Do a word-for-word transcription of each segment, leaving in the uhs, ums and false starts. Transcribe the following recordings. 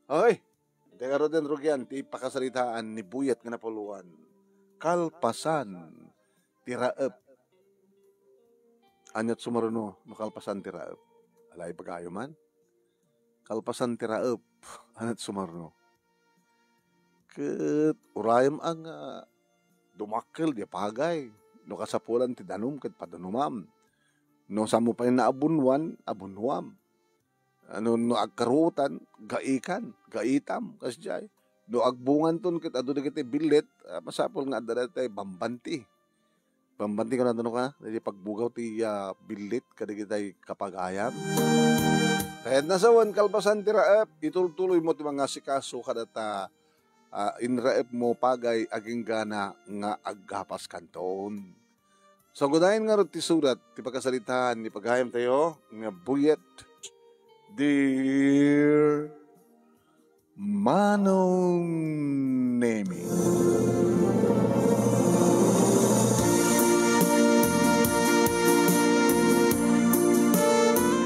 Okay. Dagaro den rugian ti pakasaritaan ni Buyet nga napuloan. Kalpasan ti raep. Aniat sumaruno no kalpasan ti raep? Alay pagayo man. Kalpasan ti raep. Aniat sumaruno? Ket urayem a nga dumakkel di pagay. No kasapulan ti danum ket padanumam. No samo pay nga abunwan, abunwam. Ano, no agkaruotan, gaikan, gaitam, kasdiay. No agbunganton ket adu dagiti billit, ah, masapul nga adda daytoy bambanti. Bambanti, kunada no ka, daydi pagbugaw ti, ah, billit kadagiti kapagayam. Kayatna sawen, kalpasan ti raep, itultuloymo ti mangasikaso kadata, ah, inraepmo pagay aginggana nga aggapas kanton. So, gudayen ngarud ti surat ti pakasaritaan ni pagayamtayo nga Buyet, Dear Manong Nemi.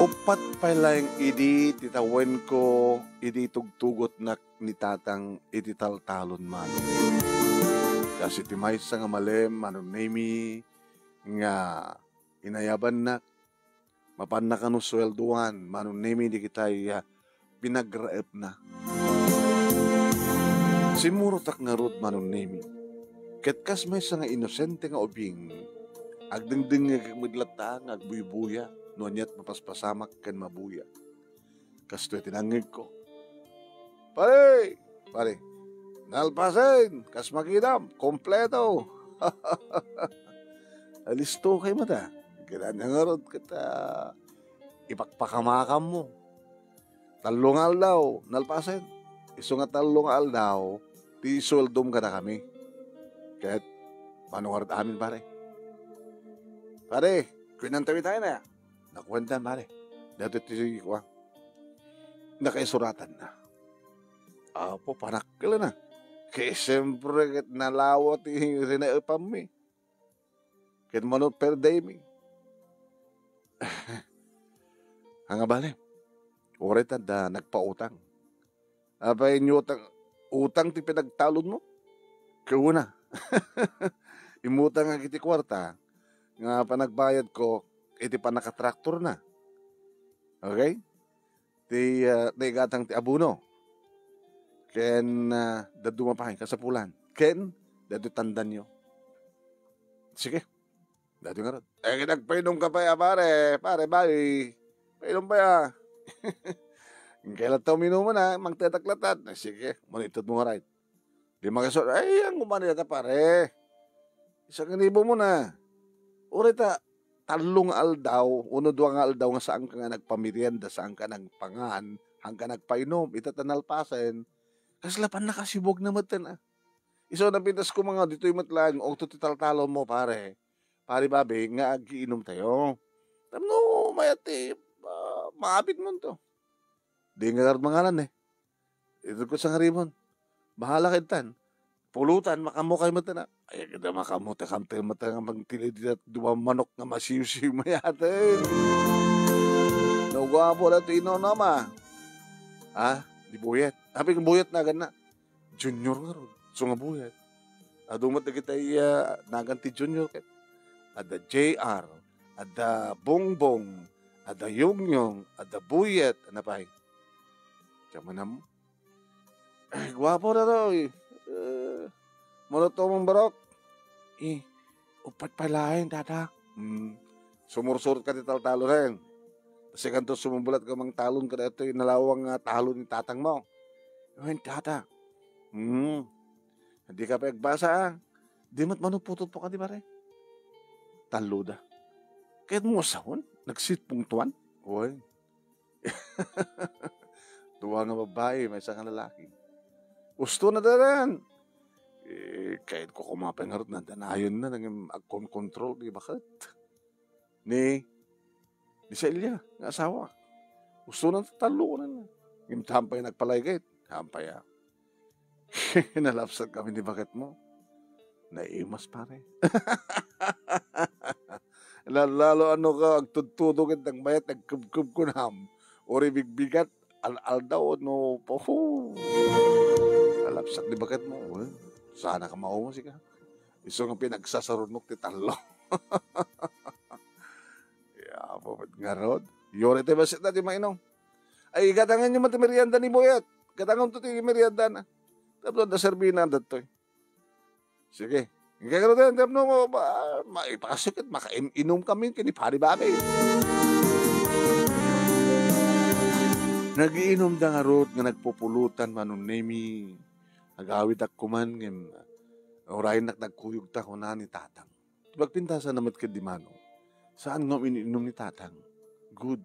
Uppat pay laeng idi ti tawenko idi tugtugotnak ni Tatang iti taltalon, Manong. Kas iti maysa nga malem, Manong Nemi, nga inayabannak, mapanna kano sueldoan, Manong Nemi, dagitay, ah, pinagraepna. Simmurotak ngarud, Manong Nemi. Ket kas maysa nga inosente nga ubing, agdengdengngeg met latta nga agbuybuya no aniat mapaspasamak ken mabuya. Kastoy ti nangngegko. Pare! Pare! Nalpasen! Kas makidam! Kompleto! Alisto kay mata. Kailangan ngarud ket, ah, ipakpakamakammo. Tallo nga aldaw, nalpasen. Isu nga tallo nga aldaw, ti sueldom kadakami. Ket, mano ngarud amin, pare? Pare, kuenantayo tayo na. Nakuentan, pare. Daytoy ti kua. Nakaisuratanna. Apo, panakkel na. Kay siyempre, ket nalawa ti rinaepammi. Ket mano per day mi. Anga bale. Uray ta da nagpautang. Apay, inyutang, utang ti pinagtalon mo? Kuna. Immutang nga iti kuarta nga panagbayad ko iti panakatraktor na. Okay? Ti, ah, naigatang ti abono. Ken, ah, dadduma pay kasapulan. Ken, daytoy tandanyo. Sige. Daytoy ngarud. Eh, ket agpainom ka pay a, pare. Pare, bali. Painom pay a. Kailan ta uminom na, mangtetak latat. Eh, sige, mano itud mo nga right. Di makasur-, ay, ang umani ta, pare. Isang ribo mo na. Uray ta, tallo nga aldaw, uno dua nga aldaw nga saan ka nga nagpamerienda, saan ka nagpangan, saan ka nagpainom, ita ta nalpasen. Kasla pan nakasibuag na met ten, ah. Isu napitas ko mga ditoy met laeng, ugto ti taltalon mo, pare. Pare Bobby, nga agiinom tayo. Tapno mayat ti, ah, maabit mo to. Di nga garud mangalan eh. Ito ko sa ngaribon. Bahala ka itan. Pulutan, makamu kay mata na. Ay, kada makamu, ta kamte mata nga magtili dita dua manok nga masiw-siw mayaten. No, guwapo na to, ino na ma. Ah, di Buyet. Aping Buyet na gana. Junior nga ron. So nga Buyet. Adu met dagiti, ah, nagan ti Junior ket. Adda J R, adda Bongbong, adda Yongyong, adda Buyet, ano pay? Diyan mo na mo. Ay, guwapo na to, eh. Eh, mano to mong barok? Eh, upat pay laeng, tata. Hmm. Sumursurot ka ti taltalon, eh. Kasi kanto sumubulat ka mang talon ka dito, yung nalawang nga talon ni tatang mo. Wen, tata. Hmm. Di ka pa agbasa, ah. Di mat manuputut po ka, di ba, re? Tallo da. Kaya't mo asawan? Nagsitpong tuwan? Oy. Dua nga babae, maysa nga lalaki. Usto na daran. Eh, kayat ko kumapay ngarud, nadanayon na, nangin agkonkontrol, di baket. Ni, ni Celia, nga asawa. Usto na tallo na. Ngem tampay nagpalaygit. Tampay, ah. Nalapsat kami ni baket mo. Naimas, pare. Lalo, ano ka, agtudtudo ket nagmayat, nagkubkub kunam. Uri bigbigat, al-aldaw no, puhu, alapsak di baketmo, eh, sana ka maumos ika. Isu nga pinagsasarunok ti tallo. Ya, apo met ngarud. Yuri ti bassit na ti mainom. Ay, gatangan nyo man ti merienda ni Buyet. Gatangan to ti merienda na. Tapno da serbina datoy. Sige. Ikaw, tapno mo, ba, maipasik at makain-inom kami kini Pari Babi. Nagiinom da ngarud nga nagpupulutan, Manong Nemi. Agawidak kuman ngem, uraynak nagkuyog ta, kuna ni Tatang. Agpintasan na met ket di Manong. Saan nga umiinom ni Tatang? Good.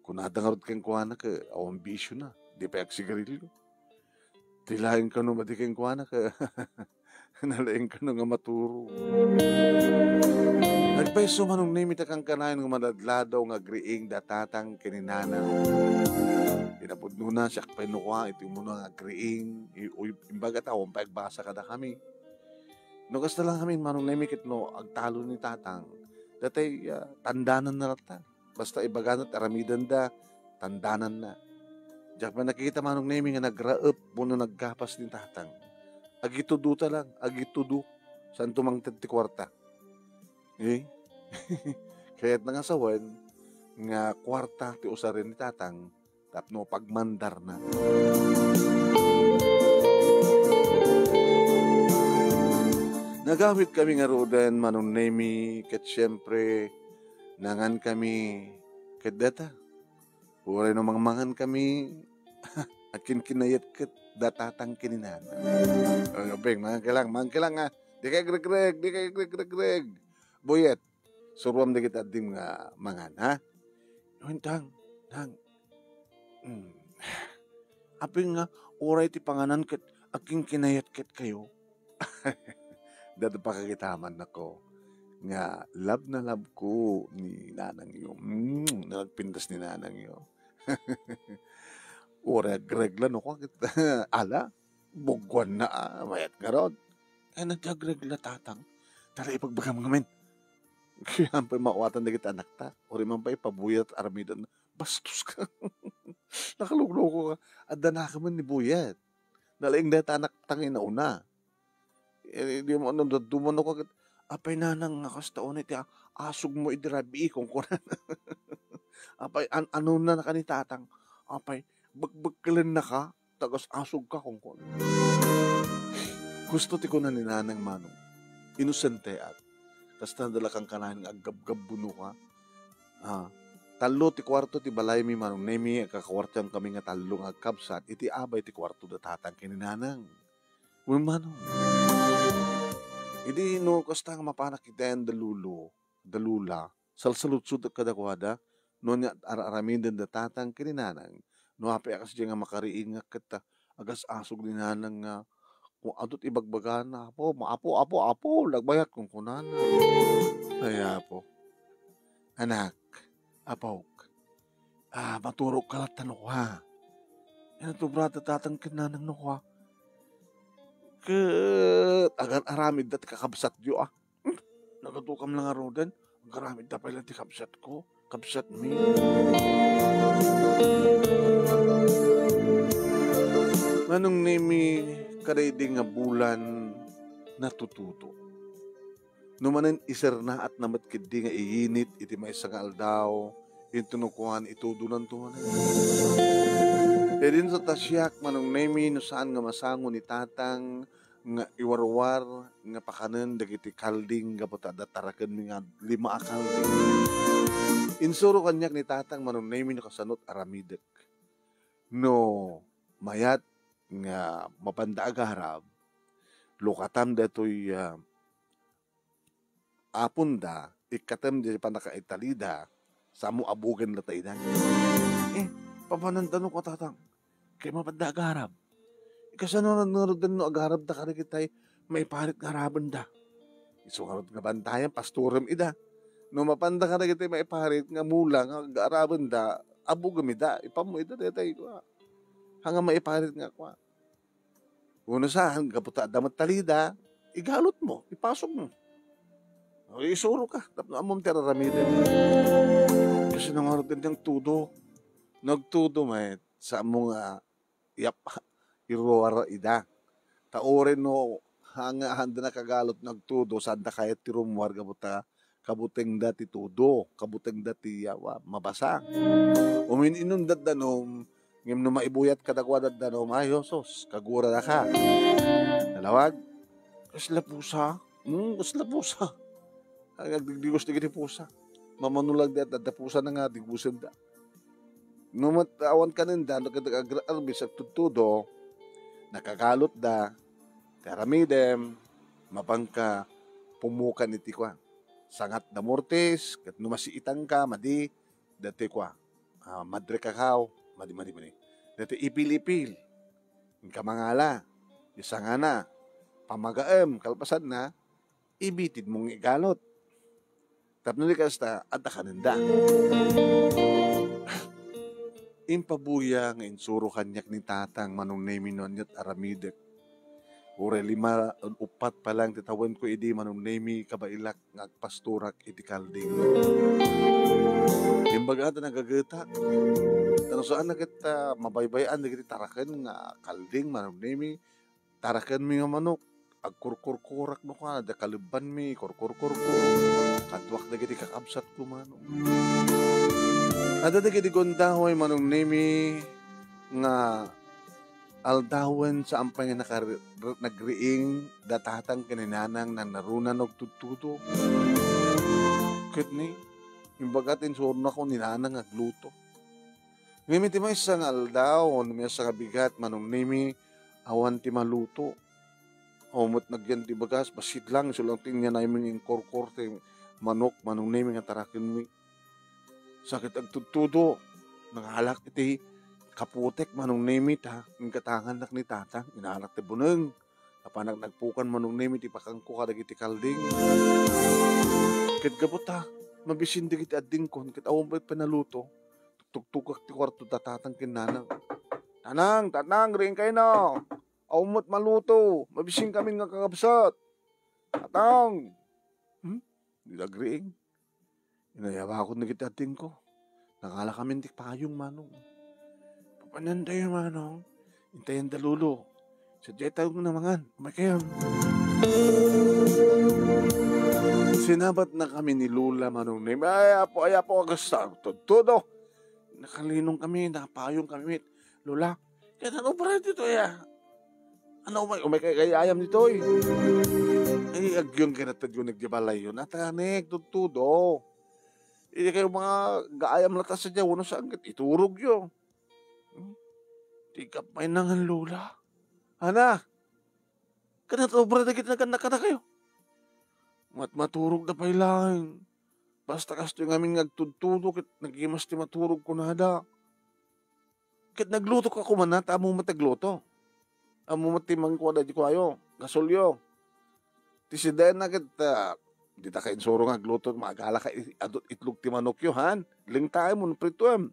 Kunada ngarud kenkuana ket awan bisio na. Di pay agsigarilio. Ti laeng kano madi kenkuana ket nalaing kano nga maturo. Nagpayso, Manong Nemi, ta kankanayon nga madadladaw nga agriing da Tatang ken ni Nanang. Kinapudnona, siak pay no kua iti umuna nga agriing, i-, uy, imbaga ta awan pay agbasa kadakami. No kasta lang amin, Manong Nemi, ket no agtalo ni Tatang, datay, ah, tandanan na latta. Basta ibagana ti aramidenda, tandanan na. Diak man nakita, Manong Nemi, nga nagraep wenno naggapas ni Tatang. Agitudo ta lang, agitudo. Saan tumangted ti kuarta? Eh? Kayat na nga sawen nga kuarta ti usaren ni Tatang tapno pagmandarna. Nagawid kami ngaruden, Manong Nemi, ket siempre, nangan kami ket data. Uray no mangmangan kami, akinkinayat ket da Tatang ken ni Nanang. Ay, Obeng, mangan ka lang, mangan ka lang, ah. Di ka agregreg, di ka agregregreg. Buyet, suruam dagiti addim nga mangan, ha? Wen, Tang, Nang. Mm. Apay nga, uray ti panganan ket akinkinayat ket kayo. Dada pakakitaman nako nga love na love ko ni nanangyo. Mm, nagpintas ni nanangyo. Uray agregla no, kua ket, ala, bugwan na, ah, mayat ngarud. Ay, nagagregla, Tatang. Tara, ipagbagam ngamin. Kayat pay maawatan dagiti anakta. Uray man pay pabuyat, aramidan. Bastos ka. Nakalugluko ka. Adda nakaman ni buyat. Nalaing dayta anakta nga inauna. Eh, di mo, ano, dadduma no, kagit, "Apay, nanang, nga kasta unay ti a-, asugmo idi rabii," kunkunana. "Apay, an-, ano na naka ni tatang? Apay, bekbekkelennaka, tagas-asugka," kunkunana. Gusto ti kuna ni Nanang Manong, inosente at kasta dala kang kanayon nga aggabgabbunoka. Ah, tallo ti kuarto ti balaymi, Manong Nemi, agkakakuartoan kami nga tallo nga agkabsat iti abay ti kuarto da tatang ken ni nanang. Wen, Manong. Idi no kasta nga mapanak iti ayan da lolo, da lola, salsaludsodak kadakuada, no ania ar-aramiden da tatang ken ni nanang, no apay a kasdiay nga makariingak ket ta agas-asog ni nanang nga, kung adu ti ibagbagana, "Apo, ma-, apo, apo, apo, nagbayat," kunkunana. Ay, apo. Anak, apok, ah, maturogka latta no kua. Yan ang tubrada tatang ken nanang no kua. Ket agar-aramidda ti kakabsatyo, ah. Hmm, nagadukam lang ngaruden. Agaramidda pay lang ti kabsatko. Kabsatmi. Manong Nemi, kadaydi nga bulan, natutudo. No manen isernaatna met ketdi nga iyinit iti maysa nga aldaw, intono kuan, itudonanto manen. Idinto ta siak, Manong Nemi, no saan nga masango ni tatang nga iwarwar nga pakanen dagiti kalding gapu ta adda tarakenmi nga lima a kalding. Insuro kaniak ni tatang, Manong Nemi, no kasano't aramidek. No mayat nga mapanda agarab, lukatam daytoy, ah, aponda, ikkatem diay pannakaitalida, samo abugen latta idan. Eh, papananda no kua, tatang? Kay mapanda agarab. Kasano ngaruden no agarabda kadagitay maiparit nga arabenda? Isu ngarud nga bantayan, pastorem ida. No mapanda kadagitay maiparit nga mula nga agarabenda, abugem ida, ipammo ida daytay kua. Haan nga maiparit nga kua. Wenno saan, gapu ta adda met talida, igalutmo, ipasokmo. O, isuroka, tapno ammom ti ar-aramiden. Kasano ngarud ti nagtudo? Nagtudo met. Saanmo nga yap, iruar ida. Ta uray no, haan nga, haanda nakagalot nga agtudo, saanda kayat ti rummuar gapu ta kabutengda ti tudo, kabutengda ti, awa, mabasa. Umin-inumda danum, ngem no maibuyat kadakuada danum, ay, sus, kagurada ka. Nalawag, "Kasla pusa?" Hmm, kasla pusa. Ay, agdigdigos dagiti pusa. Mamano lang di, adda pusana nga digosenda. No met awan kanenda, no ket agra-arbis agtudtudo, nakagalotda, ti aramidem, mapanka pumukan iti kua, sangat da mortis, ket no masiitangka, madi, dati kua, ah, madre kakao, madi, madi, madi. Dati ipil-ipil, inka mangala, isangana, pamagaem, kalpasanna, ibitidmo nga igalot. Tapno di kasta, adda kanenda. Impabuya nga insuro kaniak ni Tatang Manong Nemi no aniat aramidek. Uray lima, uppat pa lang ti tawenko idi Manong Nemi kabaelak nga agpastorak iti kalding. Imbaga ta nagagetak. Ta no saan na ket, ah, mabaybay-an dagiti taraken nga kalding Manong Nemi, tarakenmi nga manok, agkurkurkurak no kua, da kalebbanmi, kurkurkurkur. Kaduak dagiti kakabsatko, manong. Adda dagiti gundaway, Manong Nemi, nga aldawen saan pay nga nakar-, nagriing da tatang ken ni nanang nanaruna no agtudtudo. Ket ni, imbaga ti insurona ko ni nanang agluto. Ngem iti maysa nga aldaw, wenno maysa nga bigat, Manong Nemi, awan ti maluto. Awan met nagyan ti bagas, bassit lang, isu lang ti inyanaymi nga inkurkur ti manok, Manong Nemi, nga tarakenmi. Sakit agtudtudo, nangalak iti kaputek, Manong Nemi, ta, inggatangannak ni Tatang, inalak ti buneng. Napanak nagpukan, Manong Nemi, ti pakangko kadagiti kalding. Ket gapu ta, mabisin dagiti addingkon, ket awan met pay naluto. Tugtugak ti kuarto da Tatang ken Nanang. "Nanang, Tatang, riingkayo no? Awan met maluto. Mabisin kamin nga kakabsat. Tatang!" Hmm? Di agriing. Inayabakon dagiti addingko. Nangalakamin ti payong, manong. "Papanantayo, manong. Intayan da lolo. Sadiay tayo nga mangan. Umaykayo." Sinabatnakami ni Lola, Manong Nemi. "Ay, apo, ay, apo, agasta. Tudtudo. Nakalinong kami, nakapayong kami, met. Lola, ket ano pay ditoy, a? Ano, umay, umay kay, kay ayam ditoy?" Ay, agyo nga kinatadyo nagdibalayyo. Natanek, tudtudo. Idi kayo mga gaayam latta sadiay, wenno saan ket iturogyo. Hmm? Di ka pay nangan, Lola. Ana, kanat obra dagiti nagannakannakayo. Mat-, maturogda pay laeng. Basta kastoy ngamin nga agtudtudo, ket nagimas ti maturog kunada. Ket nagluto ka koma, ta ammo met ti agluto. Ammo met ti mangkua daydi kuayo, gasolyo. Ti sidaenna ket, ah, dita ka insuro nga agluto, magala ka i-, adu itlog ti manokyo, han? Lingtaem wenno pritoem.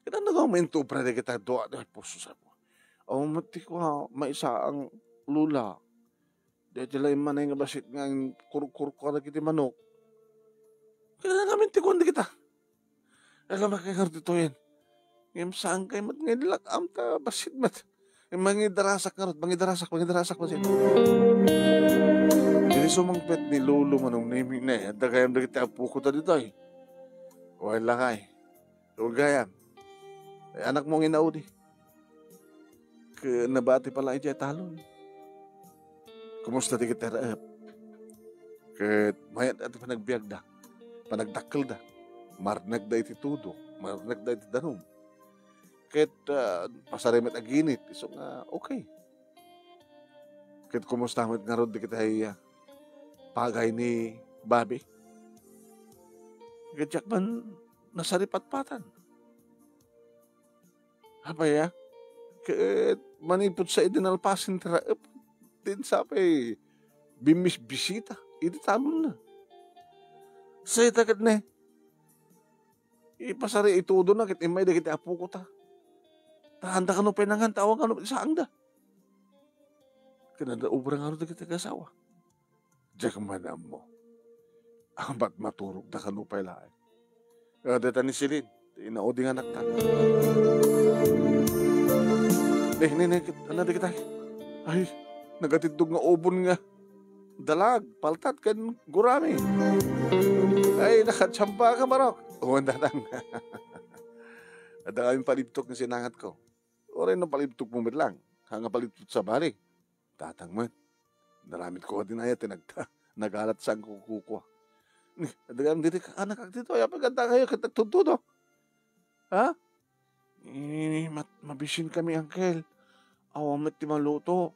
Ket ania nga uminto pay dagita dua, ay, puso sa. Ammo met ti kua, maysa a Lola. Daytoy la immanay nga bassit nga inkurkurko kadagiti manok. Kailangan namin ti kuan dagita. Alam ka ngarud ditoyen. Ngem saan kay met nga inlak-am ta bassit met. Mangidarasak ngarud, mangidarasak, mangidarasak bassit. Idi sumangpet ni Lolo Manong Nemi, ne, adda gayam dagiti apoko ta ditoy. Wala kay. Ugayam. Ay, anakmo nga inaudi. Ket nabati pay la idiay talon. Kumusta ti ket raep? Ket mayat ti panagbiagda, panagdakkelda. Marnagda iti tudo, marnagda iti danum. Ket, ah, pasari met aginit, isu nga okay. Ket kumusta met ngarud dagiti, ah, pagay ni Bobby? Ket diak man nasaripatpatan. Apay a? Ket manipud sa idi nalpasen ti raep, din sapay bimmisbisita iti talonna. Sa ita ket ne, ipasari itudona ket immay dagiti apoko ta. Ta haanda kano pay nangan, ta awan kano pay saangda. Ket adda obra ngarud dagiti agasawa. Diak man ammo. Abat maturogda kano pay laeng. Ah, dayta ni Celine. Ti naudi nga anakta. Ne, ne, ne, kit-, ano di kita? Ay, nagatiddog nga ubon nga dalag, paltat, ken gurami. Ay, nakatsampa ka, Marok. Uwan datang. Adda kami palibtok nga sinangat ko. Uray no palibtok mo met lang, ha nga palibtok sa bali. Tatang met. Naramid ko din ayat, nagta-, nagalat saan ko kukua. Ni, adda kami diri, anak, dito, ay, apaganda kayo, ket nagtudtudo. Ha? Eh, mat-, mabisin kami, Uncle. Awan met ti maluto.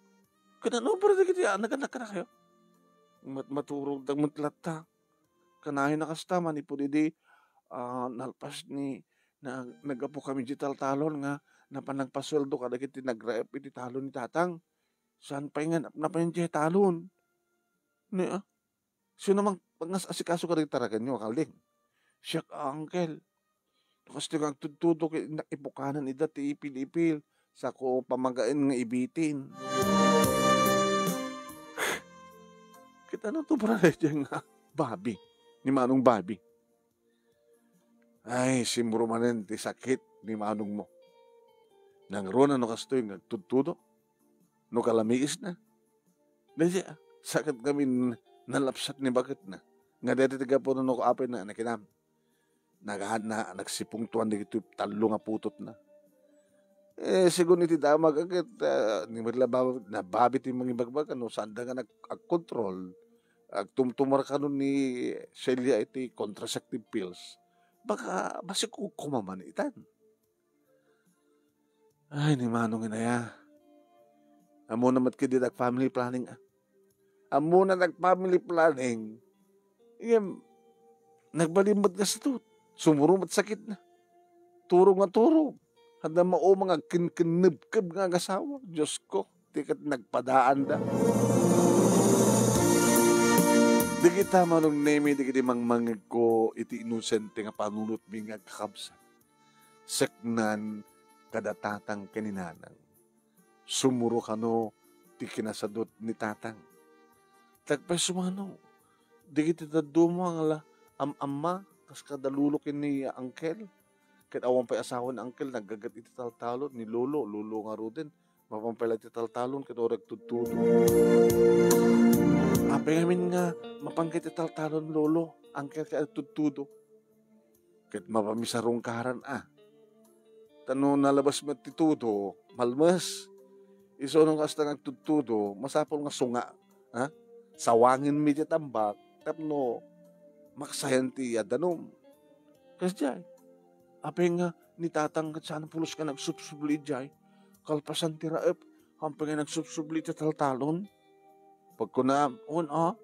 Ket ano, pero dagiti anak, anak, anak kayo? Mat-, maturog, dagmet latta. Kanayon a kasta, manipud idi, ah, nalpas ni, na, naggapu kami di taltalon nga napan nagpasueldo kadagiti nagreep iti talon ni Tatang. Saan pay nga nap-, napan di talon? Ni, ah, sino mang pangas-asikaso kadagiti taraganyo, Kalding? Siak, Uncle. Kastoy nga agtudtudo ket innak ipukanan ida ti ipil-ipil. Sako pamagaen nga ibitin. Ket ano to, brad, nga Bobby? Ni Manong Bobby. Ay, simro manen ti sakit ni Manong mo. Nangruna no kastoy nga agtudtudo? No kalamiisna? Daydi, ah, sakit kami n-, nalapsat ni baketna. Nga daydi ti gapu no apay na nakinam. Naga-, na, nagsipungtuan dagiti tallo nga putotna. Eh, sigun iti damag, ket, ah, ni met la ba-, nababi ti mangibagbag, no, saanda nga nag-, agkontrol, agtumtumar kano ni Celia iti contraceptive pills. Baka, basi kukumaman itan. Ay, ni Manong Inaya. Ammona met ketdi nag-family planning, ah. Ammona nag-family planning. Ngem, nagbalin met nga situt. Sumuro met sakitna. Turog nga turog. Adda mauma nga agkinkinnebkeb nga agasawa. Diyos ko, ti ket nagpadaanda. Dagita, Manong Nemi, dagiti mangmangegko iti inosente nga panunotmi nga agkakabsat. Seknan kada tatang ken ni nanang. Sumuro kano ti kinasadut ni tatang. Tagpayso, Manong, dagiti dadduma nga la am-amma, kas kada lolo ken ni uncle. Ket awan pay asawa ni uncle, naggagat iti taltalon ni lolo, lolo ngaruden. Mapan pay la iti taltalon ket uray agtudtudo. Apay ngamin nga mapan ket iti taltalon, lolo, uncle, ket agtudtudo? Ket mapamisarungkaran, a. Ta no nalabas met ti tudo, malmes. Isu no kasta nga agtudtudo, masapul nga sunga, ha? Sawangenmi ti tambak tapno maksayan ti addanom. Kasdiay, apay nga ni tatang ket saan pulos nga nagsubsubli idiay? Kalpasan ti raep, apay nga nagsubsubli ti taltalon? Pagkunam, "On, a,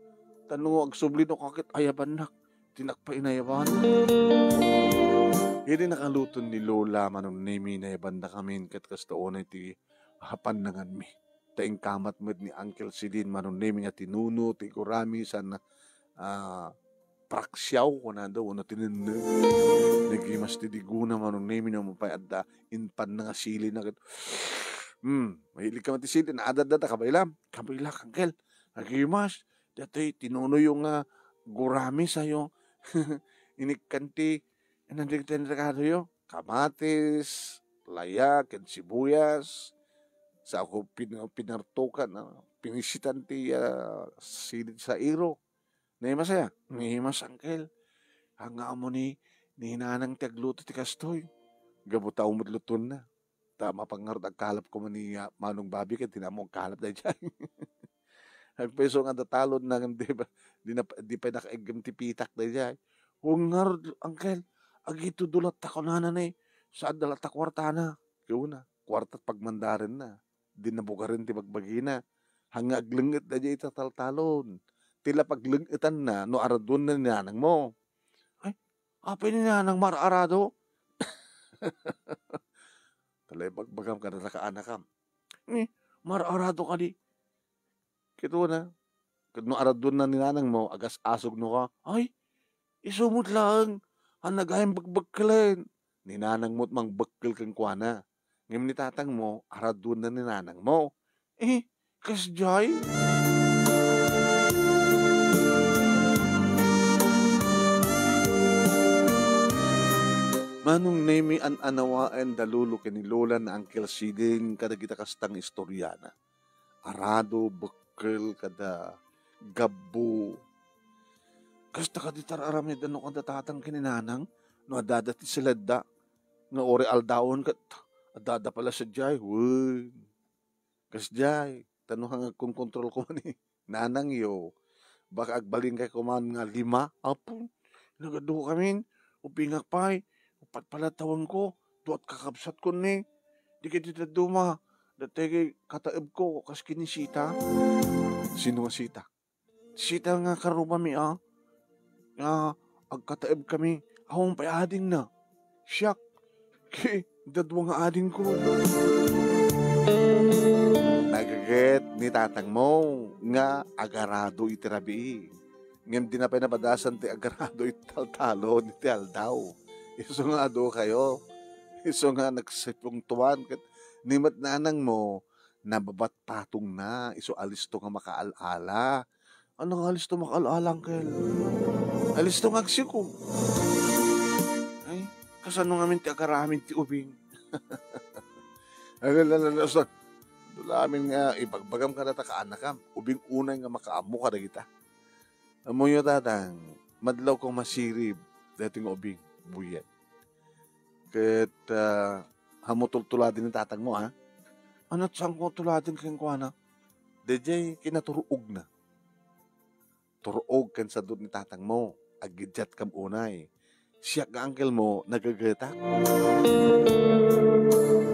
ta no agsubli no kakit ayabannak, dinak pay inayaban." Idi nakaluton ni Lola, Manong Nemi, nayabandakamin ket kasta unay ti, ah, pannanganmi. Ta inkamat met ni Uncle Sidin, Manong Nemi, nga tinuno ti gurami saan, ah, praksiaw, kunada, wenno tinenneg. Nagimas ti digona, Manong Nemi, no mapay adda impannangasilina ket, hmm, mahilig ka met ti sili, naadda, adda, kabaylam. Kabayla, Uncle. Nagimas. Datoy tinunoyo nga gurami sayo. Inikkan ti, ano, dagiti rekadoyo? Kamatis, laya, ken sibuyas. Sa ako pin-, pinartukan, ah, pinisitan ti, ah, silid sa iro. Naimas aya? Naimas, Uncle. Anga ammo ni, ni nanang ti agluto ti kastoy. Gapu ta umot lutonna. Ta mapan ngarud agkalap koma ni, ah, Manong Bobby ket di na ammo agkalap daydiay. Agpayso nga adda talonna ngem di ba, di na, di pay nakaiggem ti pitak daydiay. Wen ngarud, Uncle, agitudo latta kunana ni, saan da latta kuartana. Kuna, kuarta ti pagmandarenna. Di nabugaren ti bagbagina. Haan nga aglengnget daydiay ita taltalon. Ti la pagleng-etanna no araduenna ni nanangmo. Ay, apay ni nanang mar-arado? Talaga bagbagam kada nakaanakam. Ni, mar-arado kadi. Kito na. Ket no araduenna ni nanangmo, agas-asugno ka. Ay, isu met laeng, a nagayam bekbekkelen. Ni nanangmo ti mangbekkel kenkuana. Ngem ni tatangmo, araduenna ni nanangmo. Eh, kasdiay? Manong Nemi, an-anawaen da Lolo ken ni Lola na Uncle Siding kadagita kasta nga istoriana. Arado, bekkel, kada gabbo. Kasta kadi tar-aramid no kada tatang ken ni nanang, no adda ti siledda, nga uray aldawen ket adda pala sadiay. Wen. Kasdiay, ta no nga agkonkontrol ko man ni nanangyo, baka agbalin kay kuman nga lima. Apo, nagadu kamin, ubingak pay, upat pala tawen ko, duat kakabsat ko ni. Di kay ti dadduma, datay kay kataeb ko, kas kini Sita. Sino nga Sita? Sita nga karrubami a, nga agkataeb kami, awan pay adingna. Siak, ki, dadua nga adingko. Nagaget ni tatangmo nga agarado iti rabii. Ngem dina pay nabadasan ti agarado iti taltalon iti aldaw. Isu nga adu kayo. Isu nga nagsipungtuan ket ni met nanangmo, nababatpatongna, isu alisto nga makaal-ala. Ano nga alisto makaal-ala, Uncle? Alisto nga agsikog. Ay, kasano ngamin ti agaramid ti ubing? Ay, la, la, la, la, sa-, dulamin nga ibagbagam kadata kaanakam. Ubing unay nga makaammo kadagita. Ammoyo, tatang, madlaw kong masirib daytoy nga ubing, buyat. Ket, ah, ammo tultuladen ni tatangmo, ha? Ania ti saan ko tultuladen kenkuana? Daydiay kinatur-ogna. Tur-og ken sadut ni tatangmo, aggiddiatkam unay. Siak nga uncle mo, nagagetak.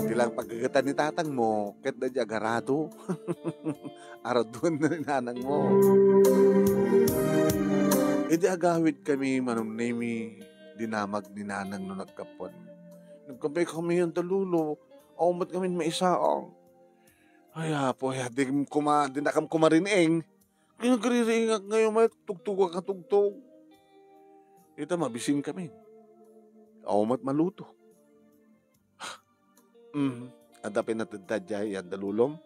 Ti lang paggagetan ni tatangmo, ket daydiay agarado. Araduenna ni nanangmo. Idi agawidkami, Manong Nemi, dinamag ni nanang no naggapuan. Nagkabay kami ken da Lolo, awan met ngamin maisaang. Ay, Apo, ay, di kuma-, dinakam kumarin-eng. Kinagririingak ngayon, may tugtugak a tugtog. Ita, mabisin kami. Awan met maluto. Mm, adda pinatedta diay yan da Lolom.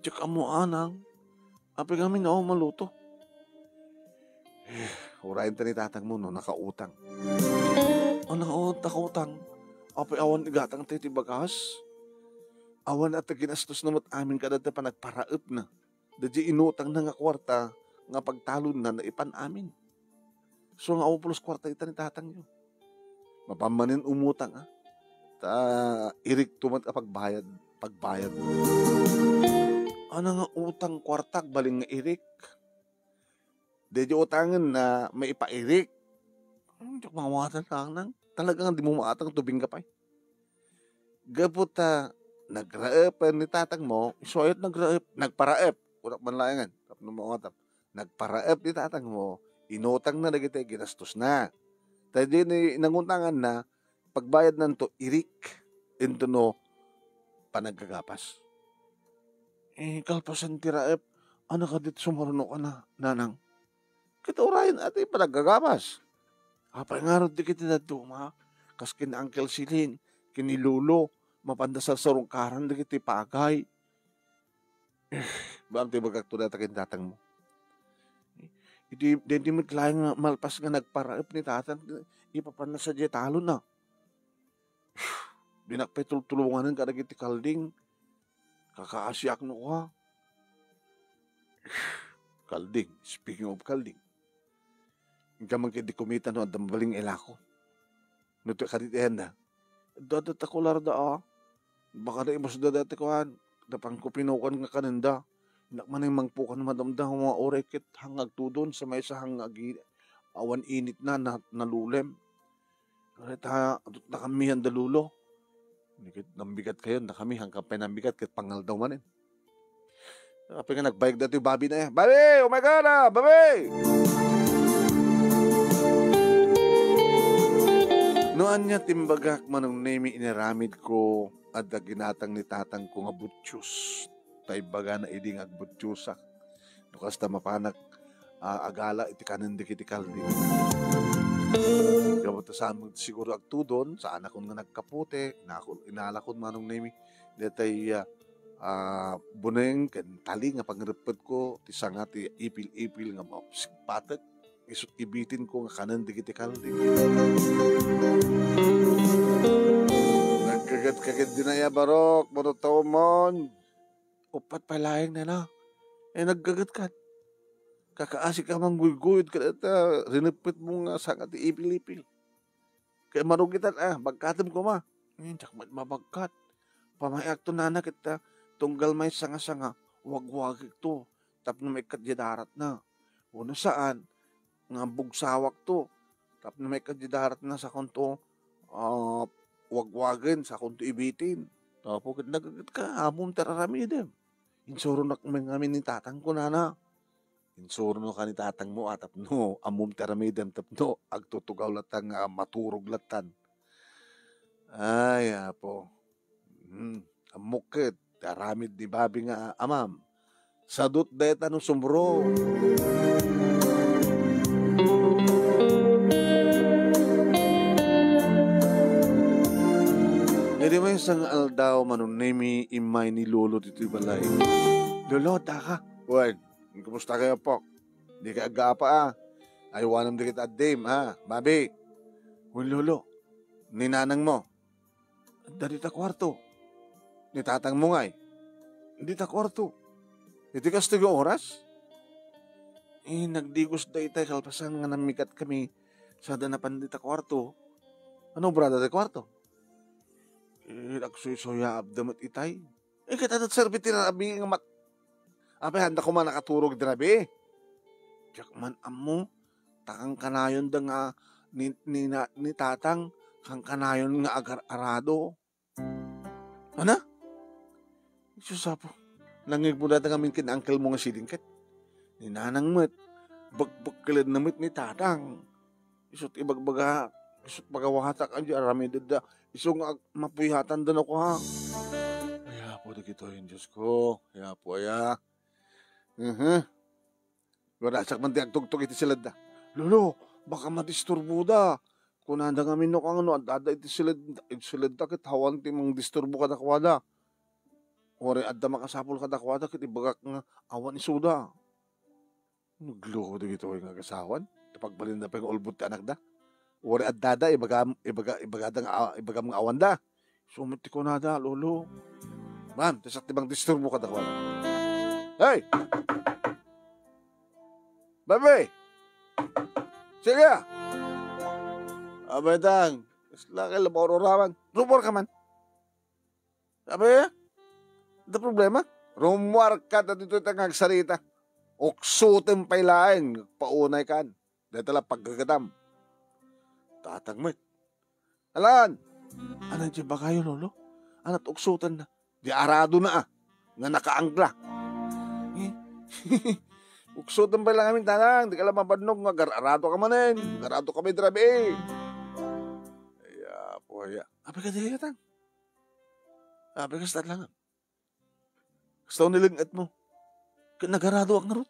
Diak ammo, anang. Apay ngamin a maluto. Eh, urayen ta ni tatangmo no nakautang. Ano nga ut-, nakautang? Apay awan igatang ti, ti bagas? Awan a ti ginastosna met amin kadagiti panagparaepna. Daydiay inutangna nga kuarta nga pagtalonna naipan amin. So nga awan pulos kuarta ita ni tatangyo. Mapan manen umutang, a. Ta irikto met a pagbayad, pagbayad. Ano nga utang kuarta, agbalin nga irik? Daydiay utangenna maipairik. Hmm, diak mawatan lang nang. Talaga nga di mo maatang tubing ka pay. Gapu ta nagraepen ni tatangmo, isu ayat nagraep, nagparaep. Kunak man laengen, tapno maungatam. Nagparaep ni tatangmo, inutangna dagiti ginastosna. Ta idi ni nangutanganna, pagbayadnanto irik, intono panagkagapas. Eh, kalpasan ti raep, ano kadit sumaruno ka na, nanang? Ket urayen a ti panagkagapas. Apay ngarud dagiti dadduma, kas ken Uncle Silin, ken ni Lolo, mapanda sarsarungkaran dagiti pagay. Eh, baan ti bagak to data ken tatangmo? Iti, denti met laeng nga malpas nga nagparaep ni tatang, ipapanna sadiay talonna. Dinak pay tultulonganen kadagiti kalding. Kakaasiak no kua. Kalding, speaking of kalding. Inka man ket di kumita no adda mabalin nga ilako. No ti kadit enda. Dada ta kular da, a. Baka da imus da dati kuan. Da pangkupinukan nga kanenda. Nak maning mangpukan madamda nga mga oray ket hang agtudon sa maysa hang agi-, awan init na, na, nalulem. Ket ha, adut na kami handa, Lolo. Ni ket nambigat kayo, na kami, hangkan pay nambigat, ket pangaldaw manen. Apay nga nagbayag datoy babi na, eh. Babi! Oh my God, ah! Babi! No ania timbagak, Manong Nemi, inaramid ko, adda ginatang ni tatang ko nga butios. Ta imbagana idi nga agbutiosak. No kasta mapanak, ah, agala iti kanen dagiti kalding. Gapu ta saan met siguro agtudon, saanakon nga nagkapote, inakon, inalakon, Manong Nemi, detay, ah, ah, buneng ken tali nga pangreppetko, ti sanga ti ipil-ipil nga ma-, sigpatek. Isu-, ibitinko nga kanen dagiti kaldi. Nagkagat-kagat din aya, Barok, Barok Taumon. Uppat pay laeng, nana. Eh, nagkagat-kat. Kakaasi ka mangguygoyod kadata, rineppet mo nga sanga ti ipil-ipil. Kaya marugitan, ah, bagkatem koma. Hmm, diak met mabagkat. Pamayak to, nana, ket, ah, tunggal may sanga-sanga, wagwagik to. Tapno maikkat di daratna. Uno saan, nga bugsawak to. Tapno maikkat di daratna, sakonto, ah, wagwagen, sakonto ibitin. Apo, ket nagaget ka, amom ti ar-aramidem. Insuronak ngamin ni tatang, kunana. Insurono ka ni tatangmo, a, tapno ammom ti aramidem, tapno agtutugaw latta nga maturog lattan. Ay, Apo. Hmm, ammok ket ti aramid ni Babi nga amam. Sadut dayta no sumro. Ngem maysa nga aldaw, Manong Nemi, immay ni Lolo ditoy balay. Lolo, adda ka? Wen, kumusta kayo, Pok? Di ka agapa, a. Aywanem dagiti addim, a, Babi. Wen, Lolo. Ni nanangmo? Adda dita kuarto. Ni tatangmo ngay? Dita kuarto. Iti kastoy nga oras? Eh, nagdigos da itay kalpasan nga nammikat kami, sada napan dita kuarto. Ano obrada ti kuarto? Eh, agsuysuyaabda met itay. Eh, ket adda serbi ti rabii nga mat-, apay, haanda koma nakaturog ti rabii? Diak man ammo, ta kankanayonda nga ni, ni na, ni tatang, kankanayon nga agar-arado. Ana? Sus, Apo, nangngegmo dayta ngamin ken uncle mo nga siding ket. Ni nanang met, bakbakkelenna met ni tatang. Isu't ibagbaga, isu't pagawatak, adi aramidda. Isu nga ag-, mapuyatan da no, kuak. Ay, Apo, dagitoy, Dios ko. Ay, Apo, aya. Mhm. Wala siak man ti agtugtog iti siledda. Lolo, baka madisturboda. Kunada ngamin no kangano, adda iti siled-, iti siledda ket awan ti mangdisturbo kadakuada. Uray adda makasapul kadakuada ket ibagak nga awan isuda. Nagluko dagitoy nga agasawan. Ta pagbalinda pay nga ulbod ti anakda. Uray addada, ibaga, ibaga, ibagada nga, ibagam nga awanda. Isu met ti kunada, Lolo. Ma'am, ta siak ti mangdisturbo kadakuada. Hey! Babi! Celia! Abay, tang. Kasla kay labaw-uraman. Rumor ka man. Abay, adda problema? Rumor ka ta ditoy ta nga agsarita. Uksoten pay laeng, agpaunay kan. Dayta la paggagatam. Tatang met. Alan! Ano ti bagayo, Lolo? Ana't uksotenna? Di aradona, a, nga nakaangla. Eh? Uksoten pay lang amin, tatang. Di ka la mabannog nga agar-arado ka manen. Agar-arado ka met rabii. Ay, Apo, aya. Apay ka di, tang? Apay kasta lang. Kasta ni leng-etmo. Ket nagaradoak ngarud.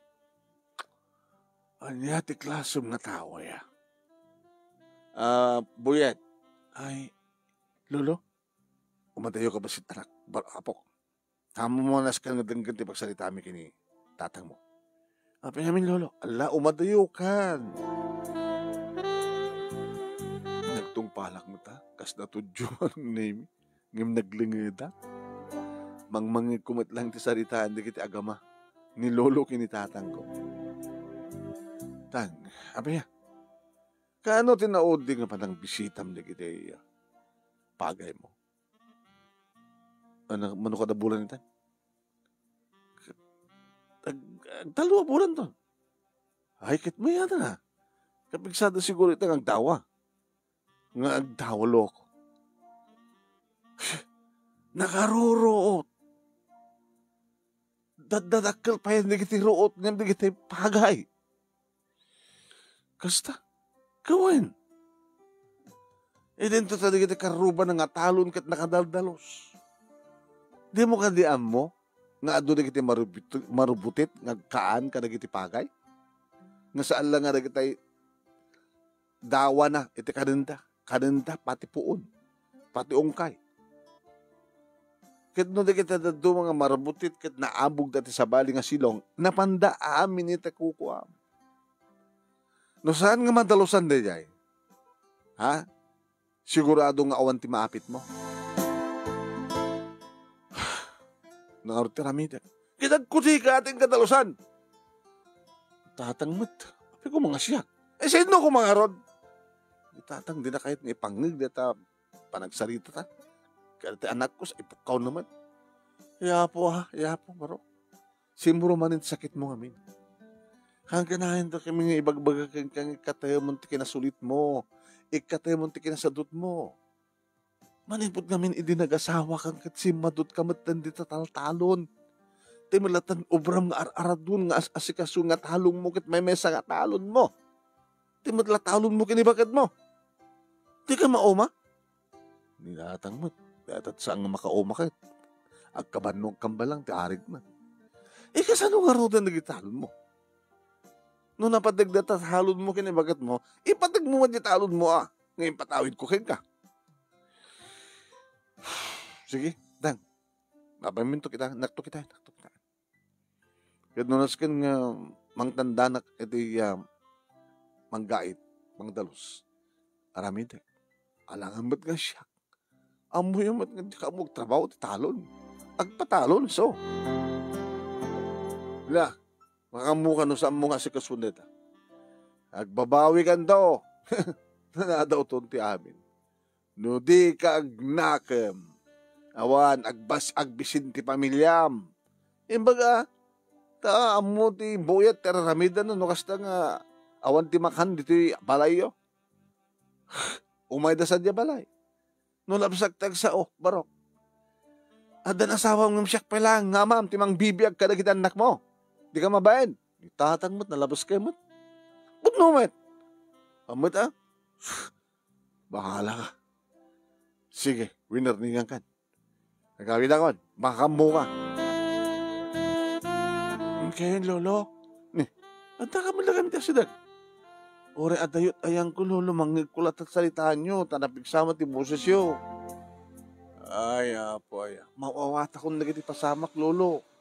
Ania ti klasem nga tao, aya? Ah, Buyet. Ay, Lolo? Umadayo ka bassit, anak. Bar-, apok. Ammom a nasken nga denggen ti pagsaritami ken ni tatangmo. Apay ngamin, Lolo? Ala, umadayo kan. Nagtungpalak met, a, kas natudyo ni Nemi. Ngem naglengedak. Mangmangegko met lang ti saritaan dagiti agama ni lolo ken ni tatangko. Tang, apay a, kaano ti naudi nga panangbisitam dagiti pagaymo? Ano, mano kada bulan ita? Ag-, agtallo a bulan to. Ay, ket mayat a. Kapigsada siguro ita nga agdawa. Nga agdawa, loko. Nakaruruot. Daddadakkel pay dagiti ruot ngem dagiti pagay. Kasta, kawen. Idinto ta dagiti karruba nga talon ket nakadaldalos. Dimo kadi ammo nga adu dagiti marubit-, marubutit nga agkaan kadagiti pagay? Nga saan la nga dagiti dawana iti kanenda, kanenda pati puon, pati ungkay. Ket no dagiti dadduma nga marubutit ket naabugda ti sabali nga silong, napanda amin iti kukuam. No saan nga madalusan daydiay, ha? Sigurado nga awan ti maapitmo. Nangarud ti aramidek. Ket agkudika ti kadalusan. Tatang met, apay koma nga siak? Eh, sino koma ngarud? Ni tatang, dina kayat nga ipangngeg dayta panagsaritata. Kada ti anakko, sa ipukkaw naman. Yapo, ha? Yapo, baro. Simro manen sakitmo ngamin. Kangkanayon ta kami nga ibagbaga kenka nga ikkatayamon ti kinasulitmo, ikkatayamon ti kinasadutmo. Manipud ngamin idi nagasawakan ket simmadutka met dita taltalon. Ti met latta ti obram nga ar-aradon nga as-asikaso nga talonmo ket maymaysa nga talonmo. Ti met la talonmo ken ibaketmo. Dika mauma? Ni tatang met, dayta saan nga makauma ket agkabanno, agkambalang ti arig met. Eh, kasano ngaruden dagiti talonmo? No napateg dayta talonmo ken ibaketmo, ipategmo met ti talonmo, a, nga impatawidko kenka. Sige, dang. Apay minto kita, nakto kita, nakto kita. Ket no nasken nga mangtandanak iti, ah, manggait, mangdalus, aramidek. Alangan met nga siak. Ammoyo met nga dika ammo agtrabaho ti talon. Agpatalon, so. La, makaammoka no saanmo nga asikason dayta. Agbabawikanto. Nanadawton ti amin. No dika agnakem, awan agbas-, agbisin ti pamiliam. Imbaga, ta ammo ti buyat ti ar-aramidanna no kasta nga awan ti makan ditoy balayyo. Umayda sadiay balay. No labsak ti agsao, barok. Addan asawam ngem siak pay laeng nga amam ti mangbibiag kadagiti annakmo. Dika mabain. Ni tatang met, nalabas kay met. Pudno met. Ammet, a? Bahala ka. Sige, winarningan kan. Agawidakon, makaammoka. Kayon, Lolo? Ni, adda ka met la kami ti asideg? Uray adda yut-ayangko, Lolo, mangngegko la ta saritaanyo, ta napigsa met ti bosesyo. Ay, apo, ay. Maawatakon dagiti pasamak, Lolo.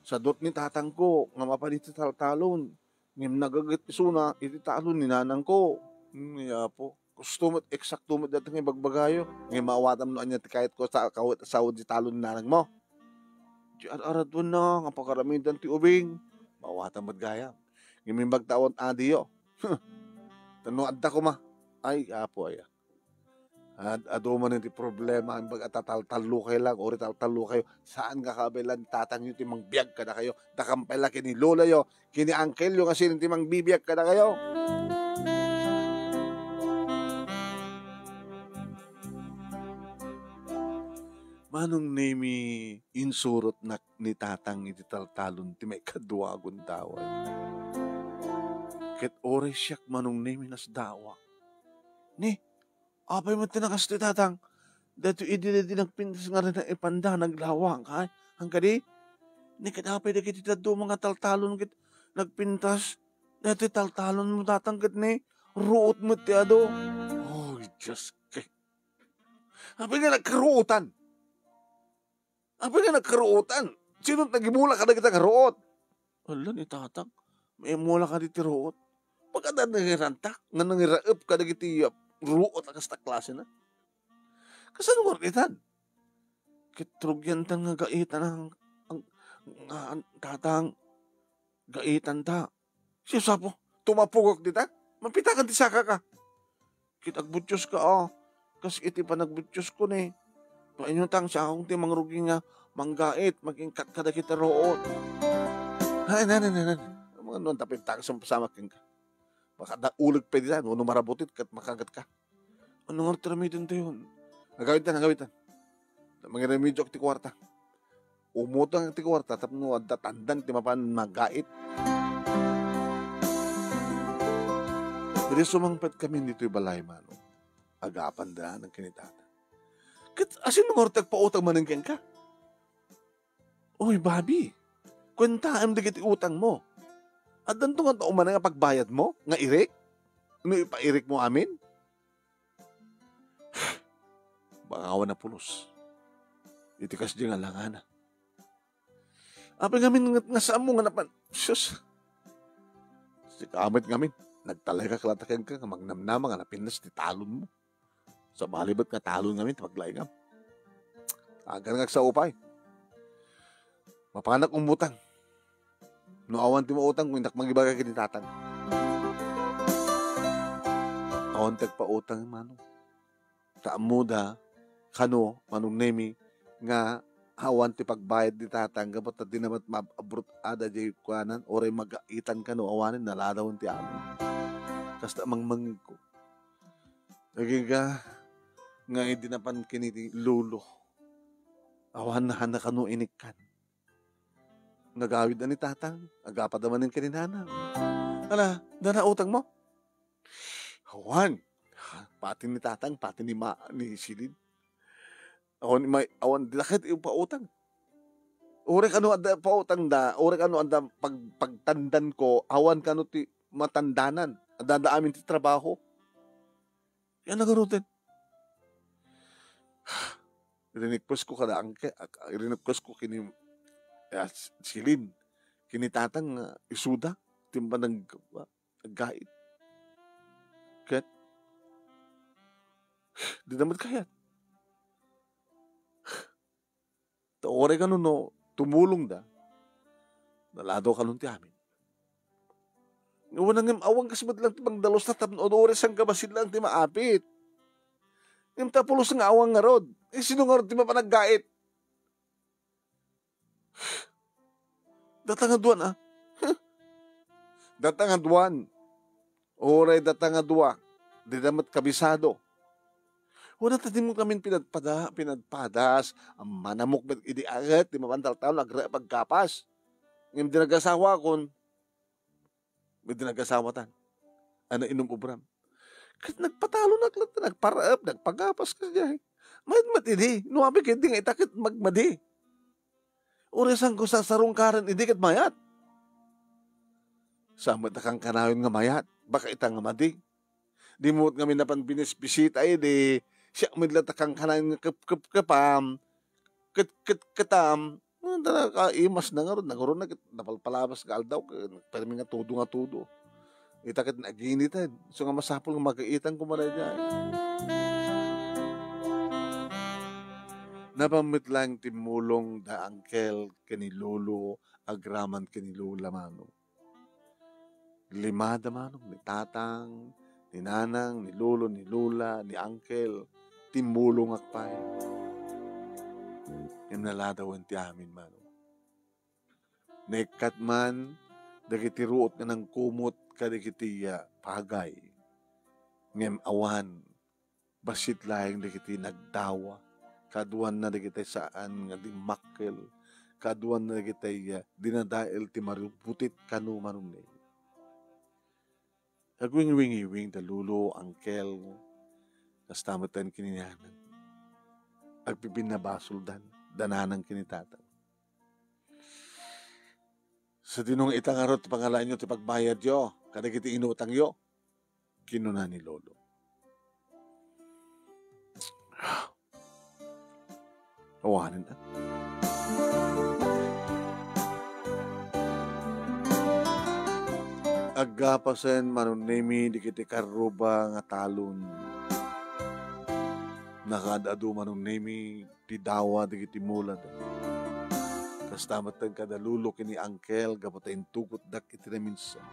Sadut ni tatangko nga mapan iti taltalon. Ngem nagaget isuna iti talon ni nanangko. Hmm, ni apo. Gusto met, eksakto met dayta nga ibagbagayo. Ngem maawatam no ania ti kayatko sa kawet a sawen ti talon ni nanangmo. Di ar-araduenna nga pagaramidan ti ubing. Maawatam met gayam. Ngem imbag ta awan adiyo. Ta no adda koma. Ay, apo aya. Ad-, adu manen ti problema, imbag a tataltallo kayo lang, uri taltallo kayo. Saan nga kaabay la ni tatangyo ti mangbiag kadakayo? Dakam pay la ken ni lolayo, ken ni angkelyo nga sino ti mangbibiag kadakayo? Manong Nemi, insurotnak ni tatang iti taltalon ti maikadua a gundaway. Ket uray siak, Manong Nemi, nasdawak. Ni, apay met ti nakastoy, tatang? Daytoy idi, idi nagpintas nga rin ipanda, naglawang, ha? Ang kadi? Ni ket apay dagiti dadduma nga taltalon ket nagpintas? Daytoy taltalon mo, tatang, ket ni ruot met ti adu. Oy, Dios, kay. Apay nga nagkaruotan? Apay nga nagkaruotan? Sino ti nagimula kadagita nga ruot? Ala, ni tatang, maimula kadi ti ruot. Pagkada nangirantak, nga nangiraep kadagiti, ah, ruot a kasta klasena. Kasano nga rugitan? Ket rugiantan nga gaitan ang, ang, nga, ang tatang, gaitan ta. Sus, Apo, tumapugak dita. Mapitakan ti sakaka. Ket agbutioska, a, kas iti panagbutiosko ni. Painutang siakon ti mangrugi nga manggait, magingkat kadagiti ruot. Ay, nan, nan, nan, nan. Mga nuan tapin takas ang pasamak kenka. Baka da uleg pa dita, no, no marabutit, ket makagatka. Ano nga ti ramidentayon? Agawitan, agawitan. Mangiramidyo ti kuarta. Umutang ti kuarta tapno adda tandang ti mapan magait. Idi sumangpet kami ditoy balay, Manong, agapan da nang kinitata. Ket asin nga urtek pautang manen kenka? Oy, Bobby, kuentaem dagiti utangmo. Addanto nga tao manen nga pagbayadmo nga irik? No ipairik mo amin? Baka awan a pulos iti kasdi nga langana. Apay ngamin nga, nga saammo nga napan-, sus. Sika met ngamin. nagtalekak latta kenka nga magnamnama nga napintas ti talonmo. Sabali met nga talon ngamin ti paglaingam. Agan nga agsao pay. Mapanak umutang. No awan ti mautang, innak mangibaga ken ni tatang. Awan ti agpautang, Manong. Ta ammoda, kano, Manong Nemi, nga awan ti pagbayad ni tatang, gapu ta di na met maab-, abrot-ada diay kuanan, uray magaitan kano awanen, naladawen ti amin. Kasta mangmangegko. Agingga, nga idi napan ken ni lolo. Awan na, hana kano inikkan. Nagawid na ni tatang, agapada manen ken ni nanang. Ala, dana utangmo? Awan. Pati ni tatang, pati ni ma-, ni Silid. Awan, may, awan, di la ket ipautang. Uray kano adda pautangda, uray kano adda pag-, pagtandanko, awan kano ti matandanan. Adda, adda amin ti trabaho. Yan na garuten. Rinekpusko kada angke, ak-, rinekpusko kini, ah, s-, Silid. Kini tatang, ah, isuda, ti panag-, ah, aggait. Ket, di na met kayat. Ta uray kano no tumulongda, naladaw kanon ti amin. Ngem awan kas met lang ti pagdalusta tapno uray sangkabassit lang ti maapit. Ngem ta pulos nga awan ngarud, eh, sino ngarud ti mapan aggait? Data nga duan, ah. Data nga duan. Uray data nga dua, dida met kabisado. Wen, ta dimo ngamin pinadpada-, pinadpadas, manamok met idi aget, di mapan taltalon, agraep aggapas. Ngem di nagasawakon, di nagasawatan. Ania inum obram? Ket nagpatalonak latta, nagparaep, nagpagapas kadiay. Mayat met idi, no apay ket di nga ita ket magmadi. Uray sangko sasarungkaren idi ket mayat. Saan met a kankanayon nga mayat, baka ita nga madi. Di met ngamin napan binisbisita idi, siak met latta kankanayon nga kep-, kep-, kepam, ket-, ket-, ketam. Wen, ta nakaimas na ngarud, naguruna ket napalpalabas nga aldaw, ket permi nga tudo nga tudo. Ita ket naginitan. Isu nga masapul nga magaitan koma daydiay. Napan met laeng timmulong da angkel ken ni lolo agraman ken ni lola Manong. Limada Manong, ni tatang, ni nanang, ni lolo, ni lola, ni angkel, timmulongak pay. Ngem naladawen ti amin Manong. Naikkat man dagiti ruot nga nangkumot kadagiti, ah, pagay. Ngem awan, bassit laeng dagiti nagdawa, kaduanna dagiti saan nga dimmakkel, kaduanna dagiti, ah, dinadael ti marubutit kano Manong Nemi. Agwingwingiwing da lolo, angkel, kasta met ken ni nanang. Agpipinnabasoldan, da nanang ken ni tatang. Sadino nga ita ngarud ti pangalaenyo ti pagbayadyo kadagiti inutangyo? Kinuna ni lolo. Awanen, a. Aggapasen Manong Nemi dagiti karruba nga talon. Nakaad-adu Manong Nemi ti dawa dagiti mulada. Kasta met ken kada lolo ken ni angkel gapu ta intukotdak iti naminsan.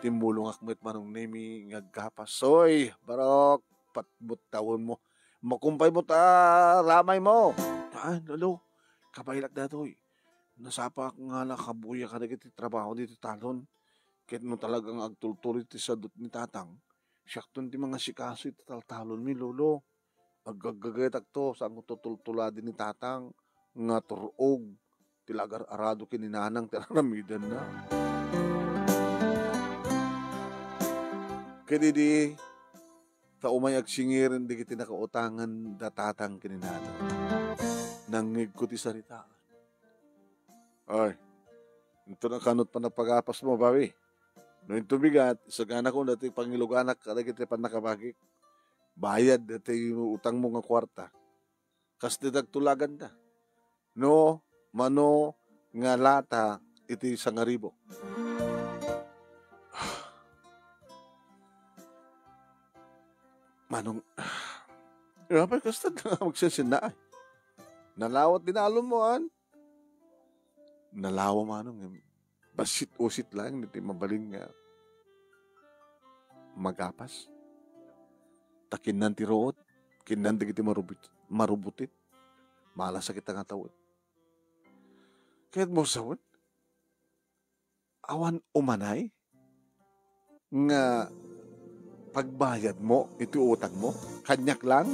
Timmulongak met Manong Nemi nga aggapas. Hoy, barok, patmo ti tawenmo. Makumpaymo ta ramaymo. Haan, lolo, kabaelak datoy. Nasapaak nga nakabuya kadagiti trabaho ditoy talon. Ket no talaga nga agtultuloy ti sadut ni tatang, siakton ti mangasikaso iti taltalonmi, lolo. Aggaggagetakto, saanko tutultuladi ni tatang nga tur-og ti lagar-arado ken ni nanang ti aramidenna. Ket idi, ta umay agsingiren dagiti nakautangan da tatang ken ni nanang, nangngegko ti saritaan. Ay, inton a kano ti pannapagapasmo, bawi. No inton bigat, isaganakon daytoy pangiluganak kadagiti pannakabagik. Bayad daytoy utangmo nga kuarta. Kas ti dagtulaganda. No, mano nga lata iti sangaribu. Anong, apay, kasta nga magsinsinna, ay. Nalawa ti nalon mo, an? Nalawa, Manong, em. Basit-usit laeng iti mabalin nga magapas. Ta kinnan ti ruot, kinnan dagiti marubit-, marubutit. Malas a kita nga tawen. Ket mo sawen, awan umanay nga pagbayadmo iti utangmo? Kaniak lang?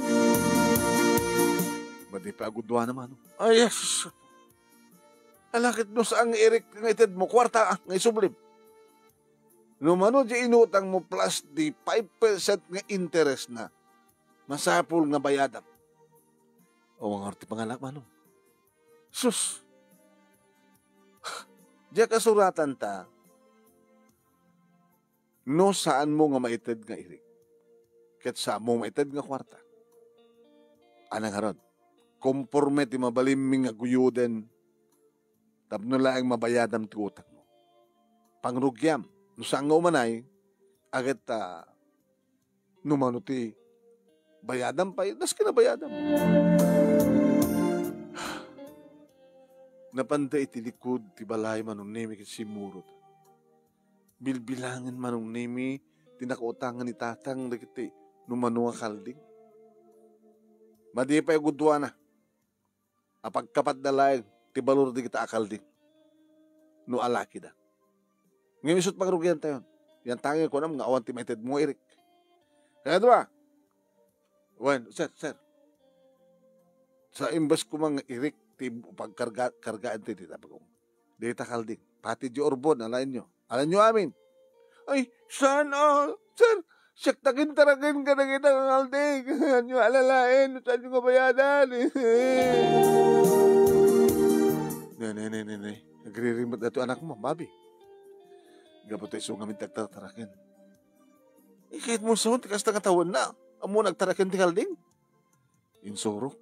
Madi pa agudua naman. Ay, Jesus. Ala, ket no saan nga irik nga itedmo, kuarta, ah, nga isublim. No mano di inutangmo plus di five percent nga interest na, masapul nga bayadam. O, nga ti pangalak, Manong. Sus! Diak kasuratan ta, no saanmo nga maited nga irik, ket saanmo maited nga kuarta. Ana ngarud, komporme ti mabalinmi nga guyoden tapno laeng mabayadam ti utangmo. Pangrugiam, no saan nga umanay, aget ta, no mano ti bayadam pay, das kinabayadam. Napanda iti likud ti balay Manong Nemi ket simmurot. Bilbilangen Manong Nemi ti nakautangan ni Tatang dagiti no mano nga kalding. Madi pay agudua na. Apagkapatda laeng ti balor dagita a kalding no alakida. Ngem isut' pagrugiantayon. Yan tanging kunam nga awan ti maitedmo nga irik. Kaya dua, wen, sir, sir. Sa imbes koma nga irik ti pagkarga-, kargaan ti dita bagong. Dita kalding. Pati di urbon, alaenyo. Alaenyo amin. Ay, saan, ah, sir? Siak ta kintaraken kadagita nga kalding. Anyo alalaen, no saanyo nga bayadan. Ne, ne, ne, ne, ne. Nagririmet daytoy anakmo, Bobby. Gapu ta isu ngamin ti agtartaraken. Eh, ket mo sawen ti kasta nga tawenna. Ammom nga agtaraken ti kalding? Insurok.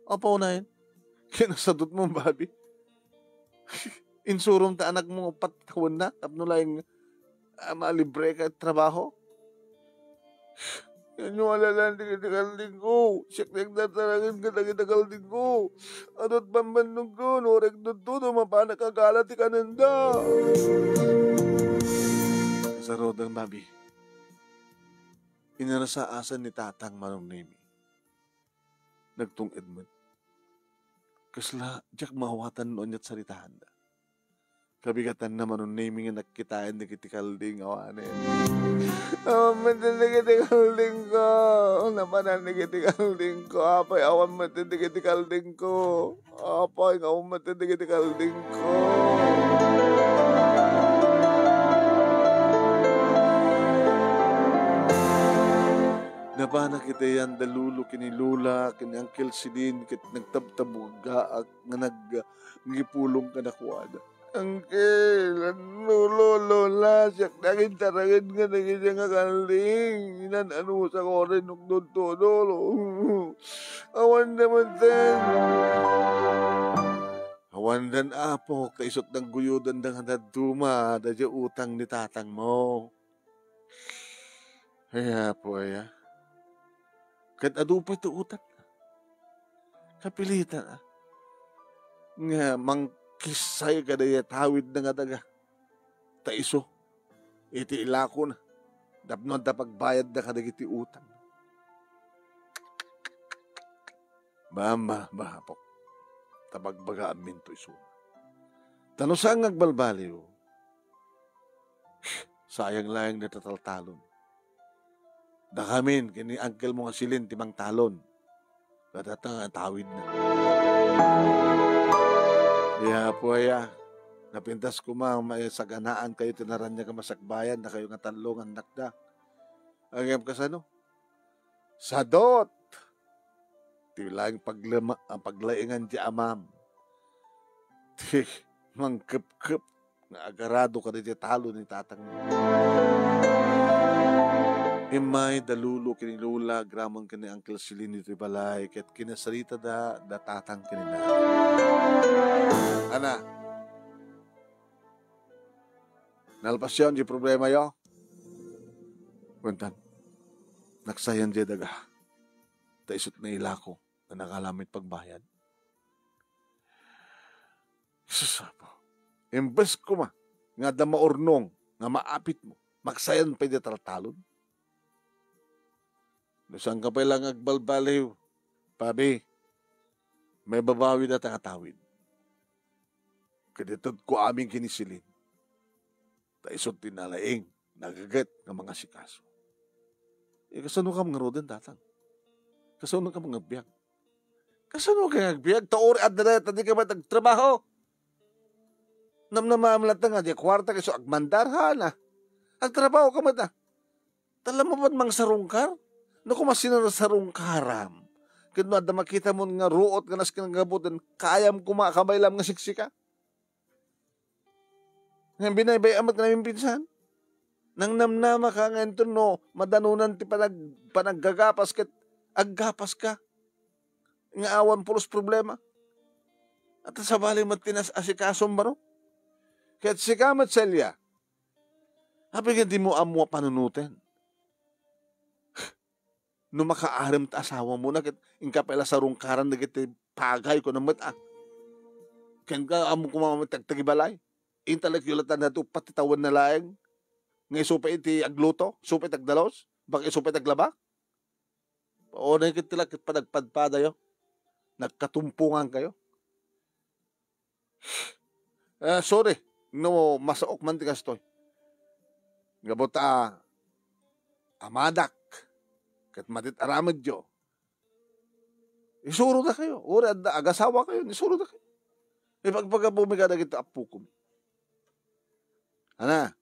Apo, unayen. Kinasadutmo, Bobby. Insurom ta anakmo nga uppat tawenna tapno laeng, ah, malibreka iti trabaho. Anyo alalaen dagiti kaldingko. Siak ti agtartaraken kadagita kaldingko. Adu ti bambannogko, no rek dudto, no mapanak agala ti kanenda. Kasarudeng, Bobby. Inarasaasan ni Tatang Manong Nemi. Nagtung-ed met. Kasla, diak maawatan no ania ti saritanda. Kabigatanna Manong Nemi nga nakitaen dagiti kalding awanen. Awan met dagiti kaldingko. Napanan dagiti kaldingko. Apay, awan met dagiti kaldingko. Apay, nga ummet dagiti kaldingko. Napanak iti yan da Lolo ken ni Lola ken ni Uncle Celine ket nagtabtabuggaak nga nag-, ngipulong kadakuada. Uncle, Lolo, Lola, siak ti agintaraken kadagiti nga kalding. Inan-anusak uray no agtudtudo. Awan da metten. Awandan, Apo, ta isut' nagguyodan da nga dadduma, daydiay utang ni tatangmo. Ay, Apo, aya. Ket adu pay ti utang. Kapilitan, ah. Nga mangkissay kadaydiay tawidna nga daga. Ta isu, iti ilakona, tapno adda pagbayadda kadagiti utang. Bamba, bahapok. Ta bagbagaamminto isu. Ta no saan nga agbalbaliw, sayang laeng dayta taltalon. Dakamin ken ni uncle mo nga Celine ti mangtalon. Kadata nga tawidna. Ya, Apo aya, napintas koma nga maisaganaan kayo ti naraniag a masakbayan, dakayo nga tallo nga annakda. Ngem kasano? Sadot! Ti laeng paglema-, ah, paglaengan ti amam. Ti mangkepkep nga agarado kadaydiay talon ni tatangmo. Immay da Lolo ken ni Lola agraman ken ni Uncle Celine ditoy balay, ket kinasaritada da tatang ken ni nanay. Ana, nalpasyon ti problemayo? Kuentan. Naksayan diay daga. Ta isut' nailako nga nakalamit pagbayad. Jesus, Apo. Imbes koma nga adda maurnong nga maapitmo, maksayan pay diay taltalon. No saanka pay la nga agbalbaliw, Pabi, maibabawi dayta nga tawid. Ket itedko amin ken ni Celine. Ta isu ti nalaing, nagaget nga mangasikaso. Eh, kasano ka ngaruden, Tatang? Kasano ka nga agbiag? Kasano ka nga agbiag? Ta uray adda dayta, dika met agtrabaho. Namnamaam latta nga diay kuarta ket isu agmandar, haanna. Agtrabaho ka met, a. Ta alam mo met mangsarungkar? No koma sinarsarungkaram, ket no adda makitamon nga ruot nga nasken nga gabutan, kayam koma a kabaylam nga siksika. Ngem binaybay-am met nga namimpinsan. Nangnamnama ka nga inton no madanonan ti panag-, panaggagapas ket aggapas ka nga awan pulos problema. At sabali met ti nas-, asikasom baro. Ket sika met, Celia, apay nga dimo ammo a panunoten? No makaarem ta asawam, ket inka pay la sarungkaran dagiti pagay, kunam met, a. Ken ka, ammo koma met ti agtagibalay. Intalekyo latta nga uppat ti tawenna laeng nga isu pay iti agluto, isu pay ti agdalus, baka isu pay ti aglaba. Paunay ket ti la ket panagpadpadayo. Nagkatumpongan kayo. Eh, sorry, no masaok man ti kastoy. Gapu ta amadak ket madi ti aramidyo, isuroda kayo. Uray adda agasawa kayo, isuroda kayo. Ipagpagapumi kadagiti appokom. Ana,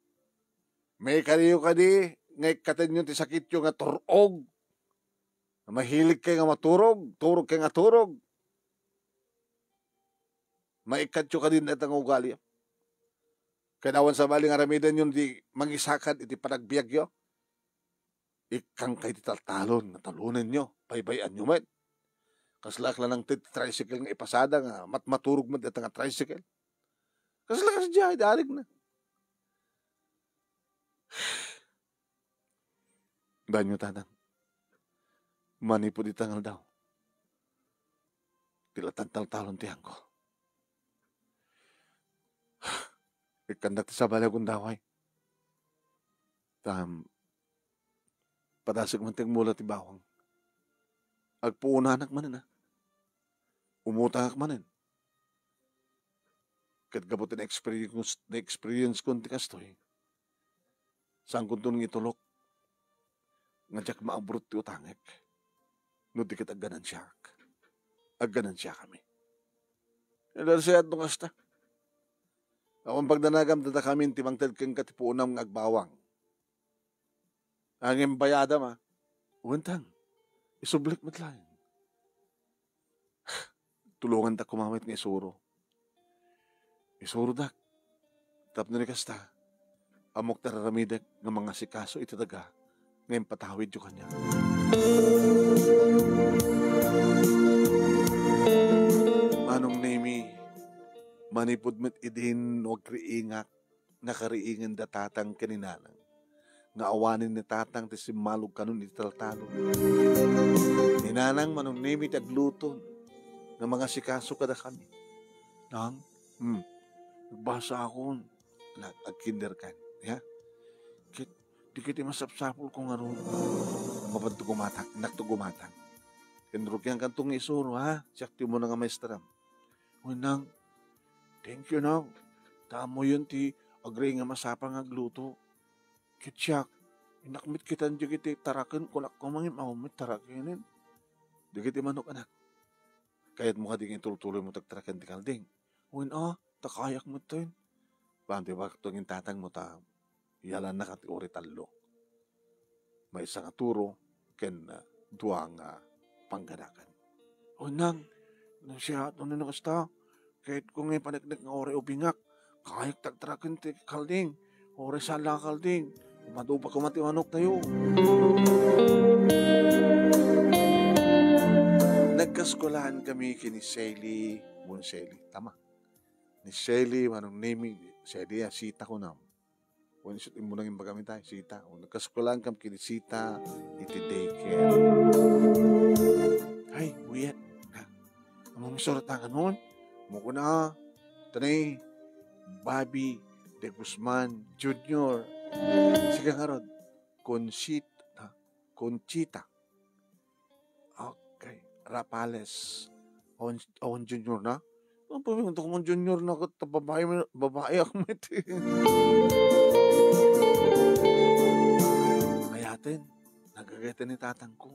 maikariyo kadi nga ikkatenyo ti sakityo nga tur-og? Mahilig kayo nga maturog, turog kayo nga turog. Maikkatyo kadi dayta nga ugali. Ket awan sabali nga aramidenyo di mangisakad iti panagbiagyo. Ikkan kay ti taltalon nga talonenyo, baybay-anyo met. Kasla ak la nangted ti tricycle nga ipasada nga matmaturog met dayta nga tricycle. Kasla kasdiay, darigna. Danyo, Tatang. Manipud ita nga aldaw, ti la taltalon ti angko. Ikkandak ti sabali a gundaway. Tam, padasek man ti agmula ti bawang. Agpuonanak manen, a. Umutangak manen. Ket gapu ti na-experience, na-experience kon ti kastoy, saankonton nga itulok nga diak maabrot ti utangek. No di ket agganansiaak. Agganansiakami. Ida siak no kasta. Awan pagdanagam, dadakamin ti mangted kenka ti puonam nga agbawang. Ngem bayadam, a. Wen, Tang, isublik met laeng. Tulongandak koma met nga isuro. Isurodak. Tapno ni kasta, ammok ti ar-aramidek nga mangasikaso iti daga nga impatawidyo kaniak. Manong Nemi, manipud met idin no agriingak, nakariingen da Tatang ken ni Nanang nga awanen ni Tatang ti simmalog kanon iti taltalon. Ni Nanang, Manong Nemi, ti agluton nga mangasikaso kadakami. Nang, hmm, nagbasa akon. Nag-, agkinder kan, ya? Ket, di ket masapsapul ko ngarud. Mapanto gumatang, innak to gumatang. Ken rugian kanto nga isuro, ha? Siak ti umuna nga maestram. Uy, Nang, thank you, Nang. Ta ammoyon ti agriing a masapul nga agluto. Ket siak, innak met kitan dagiti taraken, kunak koma ngem awan met tarakenen. Dagiti manok, anak. Kayatmo kadi nga itultuloymo ti agtaraken ti kalding? Wen a, ta kayak metten. Bantay bakto ngin tatangmo ta iyalanna kat uri tallo. Maysa nga turo ken, ah, dua nga pangganakan. O, Nang, no siya, no, no, kasta, ket kung paneknek nga uri ubingak, kayak ti agtaraken ti kalding, uri sala kalding, madupa koma ti manok tayo. Nagkaskulaan kami ken ni Sally, wen Sally, tama. Ni Sally, Manong Nemi, Sally, a, sita ko na. Wen, isu ti immuna nga imbagam ita, Sita. O, nagkasukulankam ken ni Sita iti daycare. Ay, buyat. Ha? Ammom nga isurat na kanon? Mukuna, ita ni Bobby de Guzman Junior. Sige ngarud, Conchita. Conchita. Okay. Rapales. Awan, awan junior na? Ang pamilya ko, junior na ket babae, babae ako met. Ayaten, nagaget ni tatangko.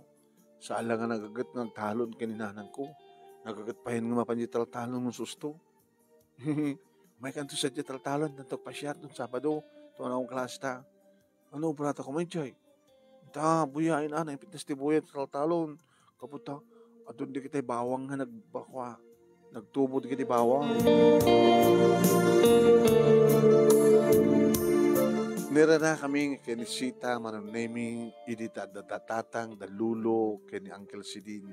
Saan la nga nagaget nga agtalon ken ni nanangko. Nagaget payen nga mapan di taltalon nga susto. Maykanto sa di taltalon, tanto pasiar ton Sabado, ton akong klase ta. Ano, brata ko, may jay? Ta, buya, ina, na, ipitnas ti buya, taltalon. Kaputa, adun di kitay bawang nga nagbakwa. Nagtubo di kitay bawang. Nirana kami ken ni Sita, Manong Nemi, idi da, da, da tatang, da lulo, ken ni Uncle Sidin.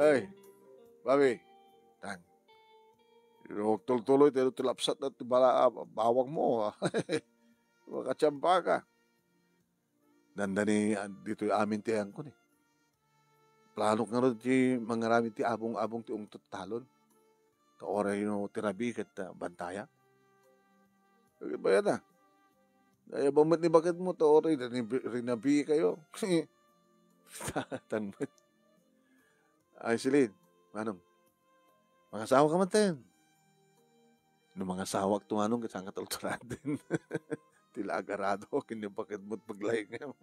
Ay, Bobby, tang. Tultuloy, tayo ti lapsat na ti bala, ah, bawang mo, ah. Makachamba ka. Dandani, ah, ditoy amin ti ayangko ni. Planok nga ron ti mangaramid ti abong-abong ti ungtot talon. Ta oray no ti rabii ket, ah, bantaya. Ket bayat, ah. Ay, abang met ni bakit mo, ta oray rinabi-, rinabii kayo. Tangmet. Ay, Celine, manong. Mangasawa ka man ten. No mangasawak to, manong, ket saan ka tulturaden? Ti la agarado, ken ni bakit mo't paglaingem.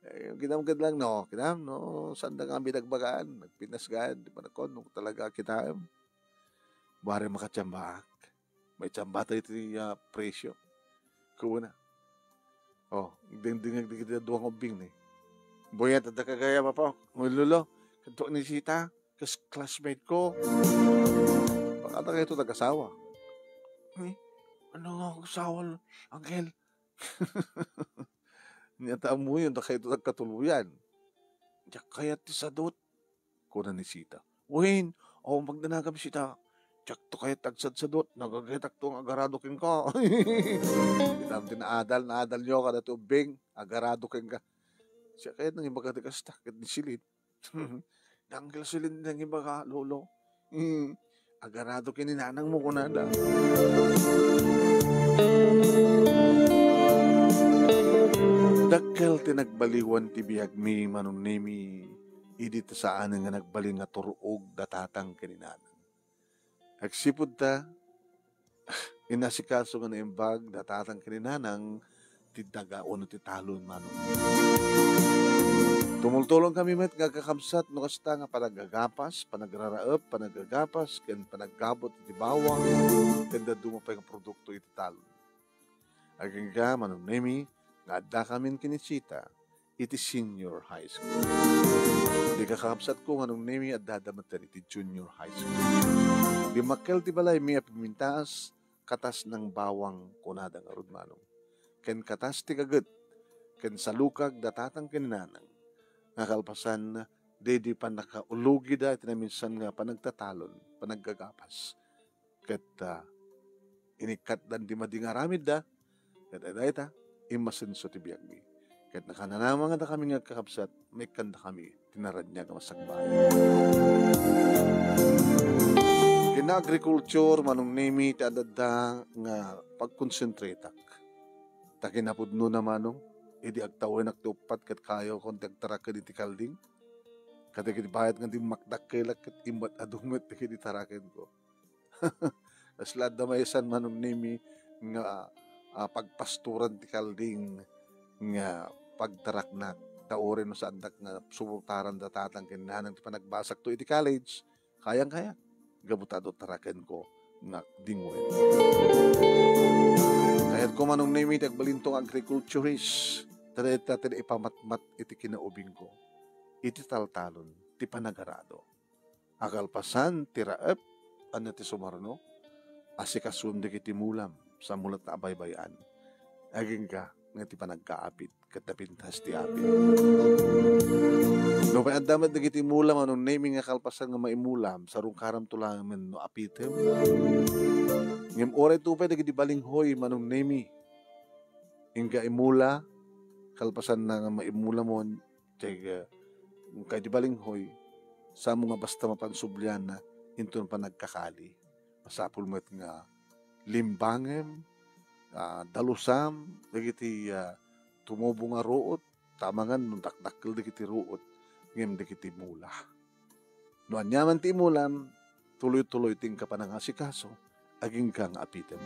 Eh, kidam ket lang, no? Kidam, no? Saan da nga binagbagaan? Nagpinasgaan, di ba nakon, no? Talaga kitaem. Buari makatsambaak. May tsamba tayo iti, ah, presyo. Kuna. Oh, dingdingag di kita duang ubbing ni. Buyat, adda ka gayam, apo. Ngululo. Kadua ni Sita. Kas classmate ko. Baka na kayo ito nag-asawa. Eh, ano nga ang asawa, Uncle? Niya ta amuyon, ta kayo ito nagkatuluyan. Diak kayat ti sadot, kuna ni Sita. Wen, awan pagdanagam, Sita. Diak to kayat agsadsadot, nagagetak to nga agarado kenka. Itam ti naadal, naadal nyo kada ti ubbing, agarado kenka. Siya kayat nang ibaga ti kasta, ket ni Silid. Ni Uncle Silid nang ibaga, Lolo. Hmm. Agarado ken ni nanang mo, kunada. Dakkel ti nagbaliwan ti biagmi, Manong Nemi, idi ta saan nga nagbalin nga tur-og da tatang ken ni nanang. Agsipud ta, inasikaso nga naimbag da tatang ken ni nanang ti daga wenno ti talon, manong. Tumultulong kami met nga agkakabsat no kasta nga panagagapas, panagraraep, panagagapas, ken panaggabut iti bawang, ken dadduma pay nga produkto iti talon. Agingga, Manong Nemi, nga adda kamin ken ni Sita iti senior high school. Di kakabsatko nga Manong Nemi, adda da met iti junior high school. Dimmakkel ti balaymi a pigmintaas, katas nang bawang, kunada ngarud, manong. Ken katas ti gaget, ken salukag da tatang ken nanang. Nga kalpasan, daydi pannakaulogida iti naminsan nga panagtatalon, panaggagapas. Ket, ah, inikkatdan ti madi nga aramidda, ket dayta, immasenso ti biagmi. Ket nakananama nga dakami nga agkakabsat, maikkandakami ti naraniag a masakbayan. Ken agriculture, Manong Nemi, ti adda nga pagkonsentretak. Ta kinapudnona, manong, idi agtawenak ti uppat ket kayokon ti agtaraken iti kalding. Kadagiti bayat nga dimmakdakkelak ket immat adu met dagiti tarakenko. Kasla adda maysan, Manong Nemi, nga, ah, pagpasturan ti kalding nga pagtaraknak. Ta uray no saandak nga suportaran da tatang ken nanang ti panagbasakto iti college, kayang-kaya. Gapu ta adu tarakenko nga dingwen. Kayatko, Manong Nemi, ti agbalinto nga agriculturist. Ta dayta ti ipamatmat iti kinaubingko. Iti taltalon, ti panagarado. Akalpasan ti raep, ania ti sumarno? Asikasuem dagiti mulam, sa mulat ta abaybay-an. Agingga, nga ti panagkaapit ket napintas ti apit. No pay adda met dagiti imula, Manong Nemi, nga kalpasan nga maimulam, sarungkaramto laengen no apitem. Ngem uray to pay dagiti balinghoy, Manong Nemi, inka imula, kalpasanna nga maimulamon, ti, eh, kay di balinghoy, samo nga basta mapan sublianna, inton panagkakali. Masapul met nga limbangem, ah, dalusam, dagiti, ah, tumubo nga ruot, tamangan no dakdakkel dagiti ruot, ngem dagiti mula. No aniaman ti imulam, tuloy-tuloy ti inka panangasikaso, agingga nga apitem.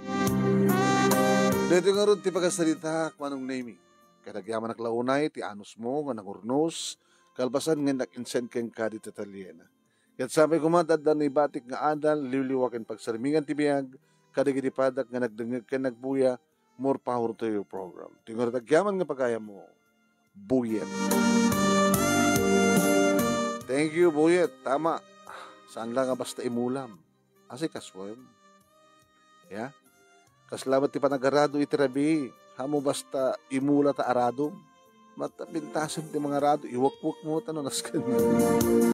Daytoy ngarud ti pakasaritaak, Manong Nemi. Kadagyamanak la unay ti anusmo nga nangurnos, kalpasan nga nag-insend kenka dita ateliena. Ket sapay koma ta adda naibatik nga adal, liwliwa ken pagsarmingan ti biag, kadagiti padak nga nagdengngeg ken nagbuya, more power to your program. Ti ngarud agyaman nga pagayammo, Buyet. Thank you, Buyet. Tama. Saan la nga basta imulam. Asikasuem. Ya? Kasla met ti panagarado iti rabii. Haan mo basta imula ta aradom. Mata pintasem ti mangarado, iwekwek mo ta no nasken.